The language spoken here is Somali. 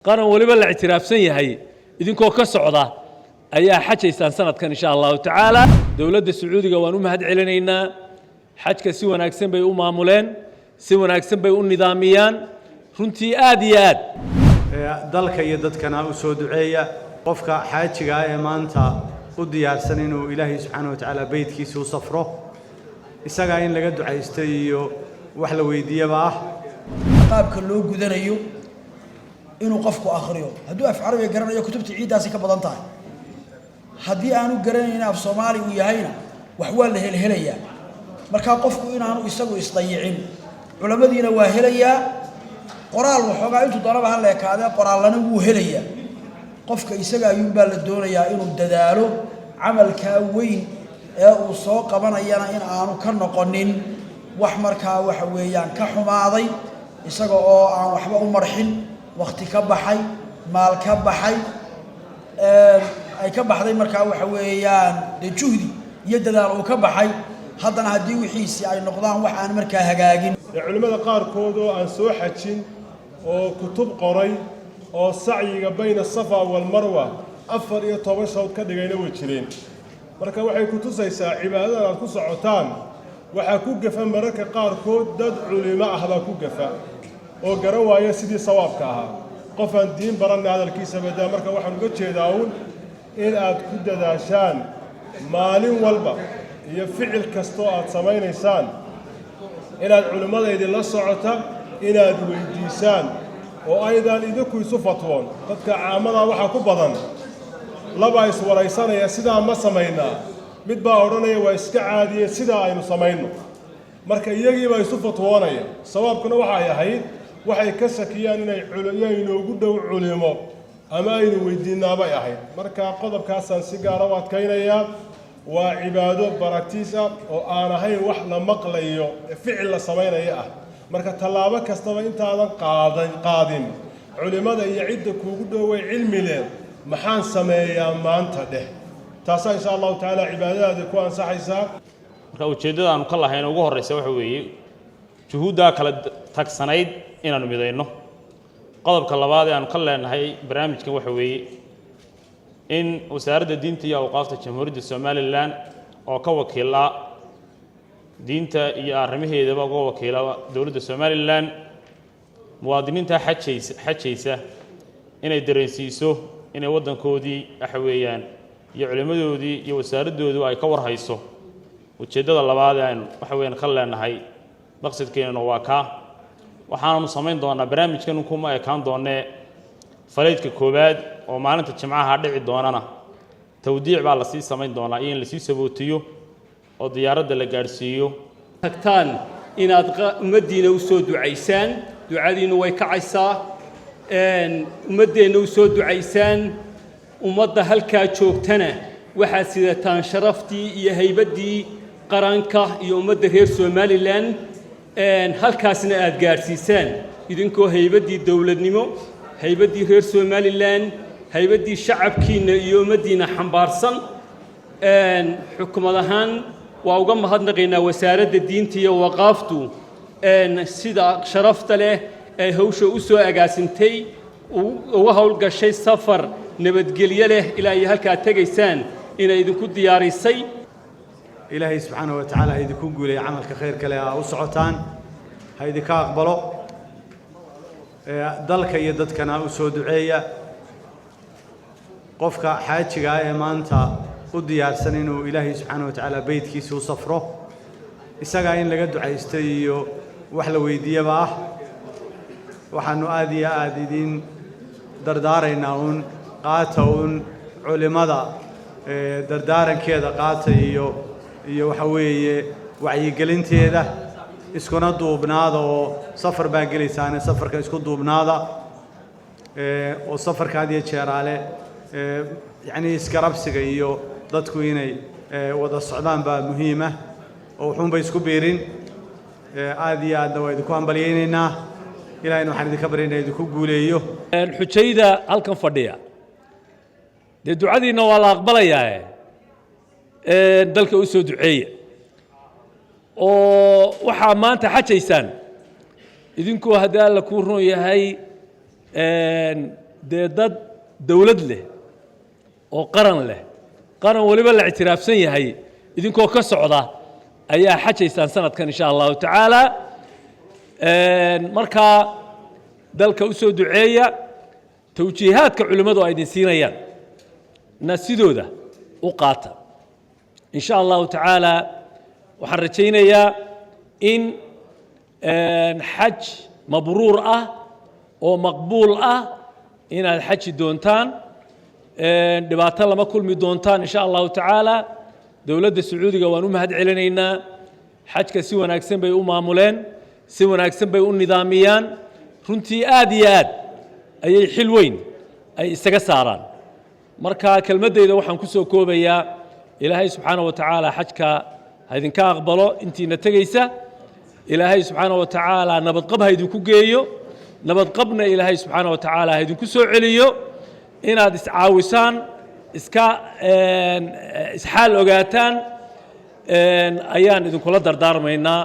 Qaran waliba la ictiraafsan yahay idinkoo ka socda ayaa xajaysaan sanadkan, insha Allahu tacaala. Dowladda Sacuudiga waan u mahad celinaynaa. Xajka si wanaagsan bay u maamuleen, si wanaagsan bay u nidaamiyaan runtii, aad iyo aad. Dalka iyo dadkana u soo duceeya. Qofka xaajiga ah ee maanta u diyaarsan inuu Ilaahay subxaana wa tacaala beydkiisa u safro, isagaa in laga ducaysto iyo wax la weydiiyaba ah. Qaabka loo gudanayo inuu qofku akhriyo, hadduu af Carabiga garanayo, kutubta ciiddaasi ka badan tahay. Haddii aanu garanayn, af Soomaali uu yahayna, wax waa la helhelayaa. Markaa qofku inaanu isagu isdayicin, culammadiina waa helayaa, qoraal waxoogaa intuu doonaba ha leekaadee, qoraallana wuu helayaa. Qofka isaga ayuunbaa la doonayaa inuu dadaalo, camalkaa weyn ee uu soo qabanayana in aanu ka noqonin wax markaa waxa weeyaan ka xumaaday, isaga oo aan waxba u marxin, wakhti ka baxay, maal ka baxay, ay ka baxday, markaa waxa weeyaan dee juhdi iyo dadaal uu ka baxay, haddana haddii wixiisii ay noqdaan wax aan markaa hagaagin. Dee culimmada qaarkood oo aan soo xajin oo kutub qoray oo sacyiga bayna Safa walMarwa 14 shawd ka dhigayna way jireen. Marka waxay ku tusaysaa cibaadadan aad ku socotaan waxaa ku gafa mararka qaarkood dad culimo ah baa ku gafa oo garan waaya sidii sawaabka ahaa. Qof aan diin baranna hadalkiisa badaa. Marka waxaan uga jeedaa uun in aad ku dadaashaan maalin walba iyo ficil kastoo aad samaynaysaan inaad culimmada idinla socota inaad weydiisaan oo aydan idinku isu fatwoon. Dadka caamadaa waxaa ku badan laba iswaraysanaya: "Sidaa ma samaynaa?" Mid baa odhanaya: "Waa iska caadiye, sidaa aynu samayno." Marka iyagiibaa isu fatwoonaya. Sawaabkuna waxay ahayd waxay ka shakiyaan inay inoogu dhow culimo ama aynu weydiinaabay ahayd. Marka qodobkaasaan si gaara u adkaynayaa. Waa cibaado practice ah oo aan ahayn wax la maqlayo, ficil la samaynaya ah. Marka tallaabo kastaba intaadan qaadan qaadin, culimada iyo cidda kuugu dhoway cilmi leh "Maxaan sameeyaa maanta?" dheh. Taasaa insha Allahu tacaala cibaadadaadi ku ansaxaysaa. Marka ujeeddada aanu ka lahayn ugu horraysa waxa weeye juhuuddaa kala tagsanayd inaanu midayno. Qodobka labaad ee aanu ka leenahay barnaamijkan waxa weeye in Wasaaradda Diinta iyo Awqaafta Jamhuuriyadda Somaliland, oo ka wakiila diinta iyo arrimaheedaba uga wakiila dowladda Somaliland, muwaadiniinta xajaysa inay dareensiiso inay waddankoodii waxa weeyaan iyo culimmadoodii iyo wasaaradoodu ay ka warhayso. Ujeeddada labaad ee aynu waxa weeyaan ka leenahay maqsadkeenuna waa kaa. Waxaananu samayn doonaa, barnaamijkan kuma ekaan doonee, flight-ka koowaad oo maalinta Jimcaha dhici doonana tawdiic baa lasii samayn doonaa iyo in lasii sabootiyo oo diyaaradda la gaadhsiiyo. Tagtaan inaad ummaddiina u soo ducaysaan, ducadiinnu way kacaysaa. Ummaddeenna u soo ducaysaan, ummadda halkaa joogtana waxaad sidataan sharaftii iyo haybaddii qaranka iyo ummadda reer Somaliland, halkaasna aad gaadhsiisaan idinkoo haybaddii dowladnimo, haybaddii reer Somaliland, haybaddii shacabkiinna iyo ummaddiinna xambaarsan. Xukumad ahaan waa uga mahadnaqaynaa Wasaaradda Diinta iyo Waqaaftu sida sharafta leh ee hawsha u soo agaasintay, uga howlgashay, safar nabadgelyo leh ilaa iyo halkaad tegaysaan inay idinku diyaarisay. Ilaahay subxaana wa tacaala ha idinku guuleeya camalka khayrka leh aa u socotaan, ha idinka aqbalo. Dalka iyo dadkana u soo duceeya. Qofka xaajiga ah ee maanta u diyaarsan inuu Ilaahay subxaana wa tacaala beydkiisa u safro, isagaa in laga ducaysto iyo wax la weydiiyaba ah. Waxaannu aad iyo aad idiin dardaaraynaa uun qaata uun culimmada dardaarankeeda, qaata iyo waxa weeye wacyigelinteeda, iskuna duubnaada oo safar baa gelaysaane, safarka isku duubnaada oo safarka had iyo jeeraale yacnii isgarabsiga iyo dadku inay wada socdaan baa muhiima oo wuxuunba isku biirin. Aad iyo aadna waa idinku hambalyaynaynaa. Ilahayna waxaan idinka baryaynaa idinku guuleeyo. Xujayda halkan fadhiya, dee ducadiinna waa la aqbalayaa. Dalka u soo duceeya oo waxaa maanta xajaysaan idinkoo haddii Alla kuu run yahay. Dee dad dowlad leh oo qaran leh, qaran weliba la ictiraafsan yahay, idinkoo ka socda ayaa xajaysaan sanadkan, insha Allahu tacaala. Markaa dalka u soo duceeya, tawjiihaadka culimmadu ay idin siinayaan na sidooda u qaata, insha Allahu tacaala. Waxaan rajaynayaa in xaj mabruur ah oo maqbuul ah inaad xaji doontaan, dhibaato lama kulmi doontaan, insha Allahu tacaala. Dowladda Sacuudiga waan u mahad celinaynaa. Xajka si wanaagsan bay u maamuleen, si wanaagsan bay u nidaamiyaan. Runtii aad iyo aad ayay xil weyn ay isaga saaraan. Marka kelmaddayda waxaan ku soo koobayaa: Ilaahay subxaana wa tacaala xajka ha idinka aqbalo intiina tegaysa. Ilaahay subxaana wa tacaala nabadqab ha idinku geeyo, nabadqabna Ilaahay subxaana wa tacaala ha idinku soo celiyo. Inaad iscaawisaan, iska isxaal ogaataan ayaan idinkula dardaarmaynaa.